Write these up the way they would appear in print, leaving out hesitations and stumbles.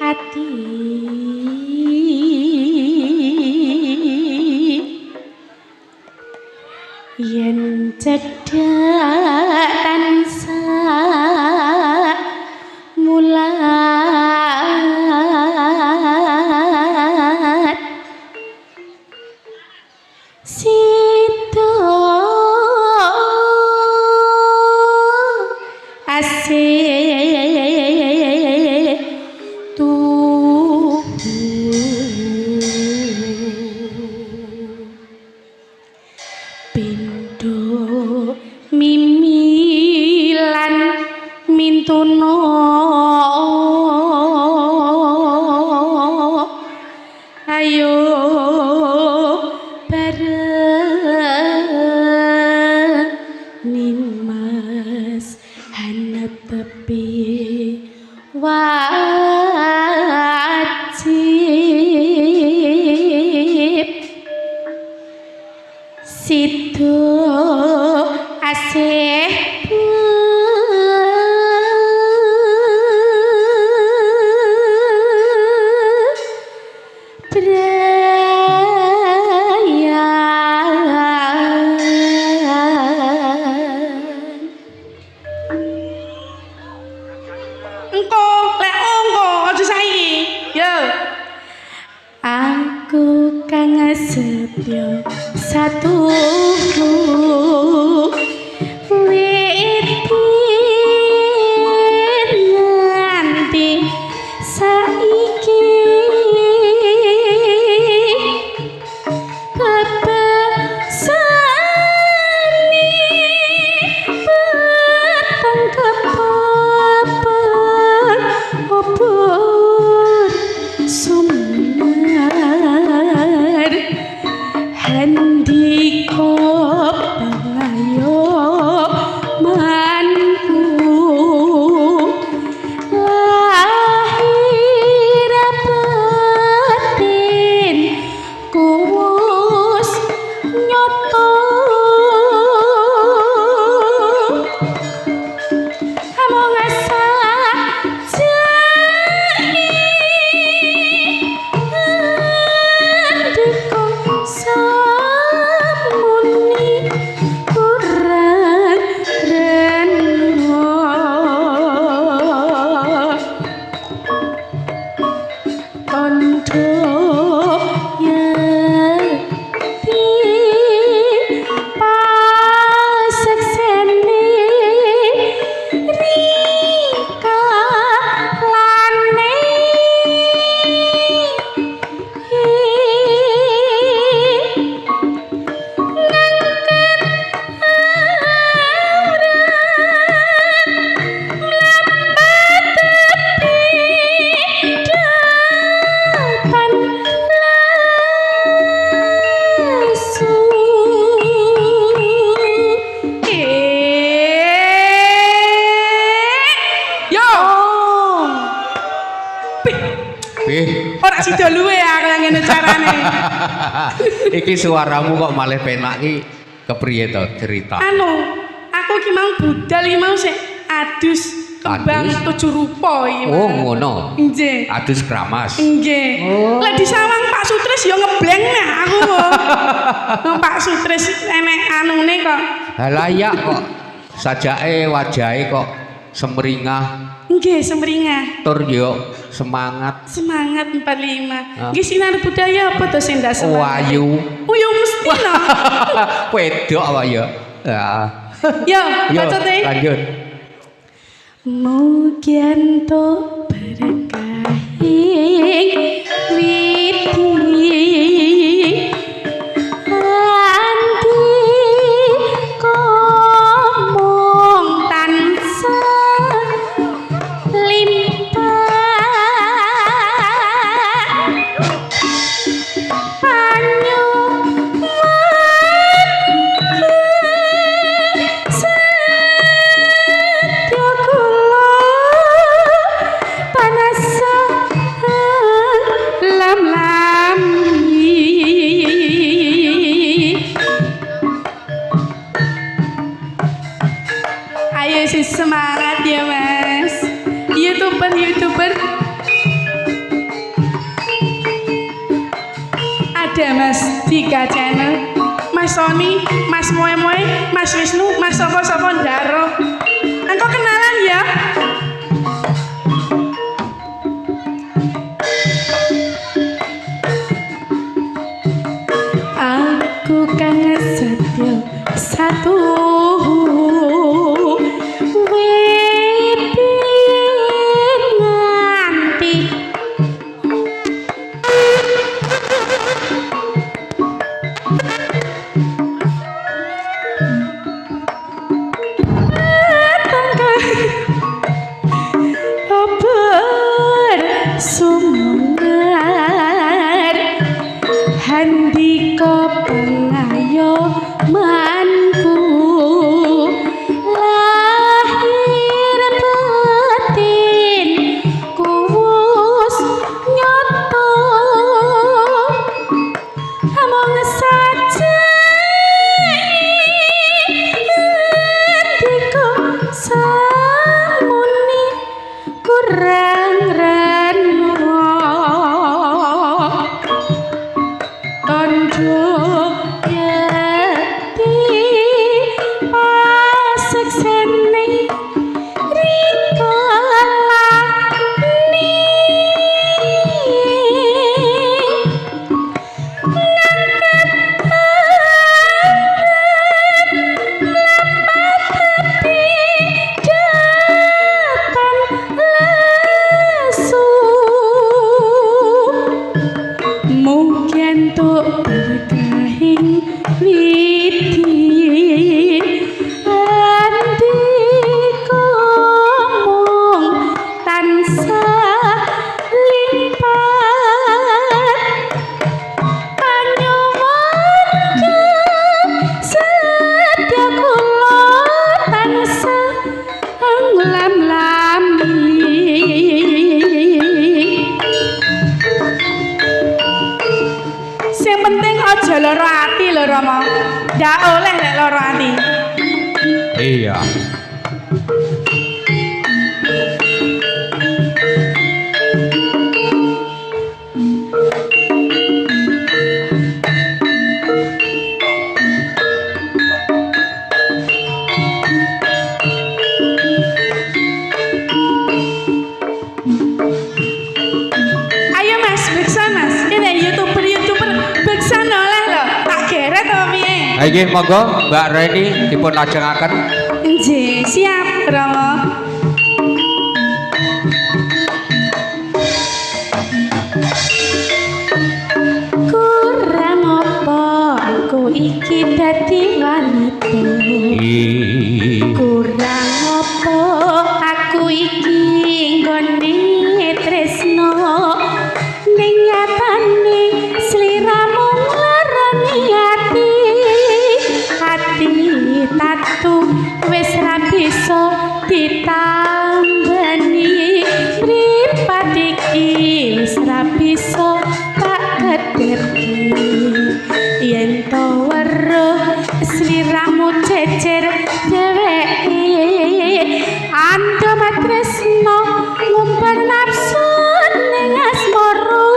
ati yen cedhak tansah mulat sida asih tuhu pindho mimilan mintuno ayo bareng nimas hanetepi wajib sido asih brayan. Engko lek engko aja saiki. Yo. Aku kang setya satu wit nganti saiki bebasane peteng kepepet obor sumnar handika pangayomanku lahir batin kuwus nyoto among sajake andika samuni kurang reno kondo yekti paseksene rika lane ngangkat aurat mlampah tepi datan lesu. Yo. Ih, Ora sida luwe aku yang ngene carane. iki suaramu kok malih penak iki kepriye to cerita? Anu, aku iki mau budal iki mau sik adus kembang Adus? tujuh rupa iki. Oh, ngono. Nggih. Adus kramas. Nggih. Oh. Lek disawang Pak Sutris ya ngebleng nah aku. Wong Pak Sutris enek anune kok. Halayak kok sajake wajahe kok semringah Nggih, semringah. tur yo semangat. Semangat 45. Ah. Nggih sinar budaya apa to sing ndak semangat? Wayu. Oh ya mesti no. Wedok apa ya? Ya. Yo, Yo, baca teh. lanjut. Mugi entuk berkahing widi andika mung tansah limpah panyuwun setya kula Dika Channel, Mas Sony, Mas Moe Moe, Mas Wisnu, Mas Sopo Sopo Ndaro. Engko kenalan ya. Aku kangen setyo satu wit nganti ober sumunar handika pengayomanku lahir batin kuwus nyoto among saja handika samuni kurang rano tondo yati paseksene rika lani ngangkat anget mlapat pidatan lesu mugi entuk berkahing widi andika mung tansah lipat panyuwun setya kula tansah nglam-lami. Sing penting aja lara ati lho Rama. Ndak oleh lek lara ati. Iya. Ayo Mas, beksa Mas. Ini YouTuber-YouTuber beksa oleh lho. Tak geret apa piye? Nggih, monggo Mbak Reni dipun lajengaken. Nggih, siap Rama. Kurang apa aku iki dadi wanita? Kurang apa aku iki nggone tresno? Ning nyatane sliramu nglarani ati. Ati tatu wis ra bisa ditambani. Mripat iki wis ra bisa tak kedepke. Yen to weruh sliramu cecer dheweke, andom tresno ngumbar nafsu ning asmara.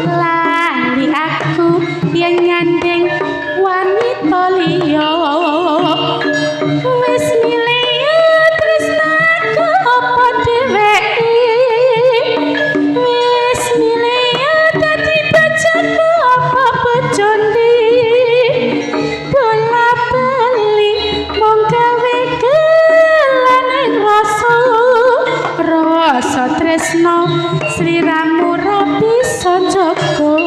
Lali aku yen nyanding wanita liya. Wis milih tresnaku apa dheweke? Wis milih dadi bojoku apa bojone? Bola bali mung gawe gelaning rasa, rasa tresno sliramu ra bisa njaga.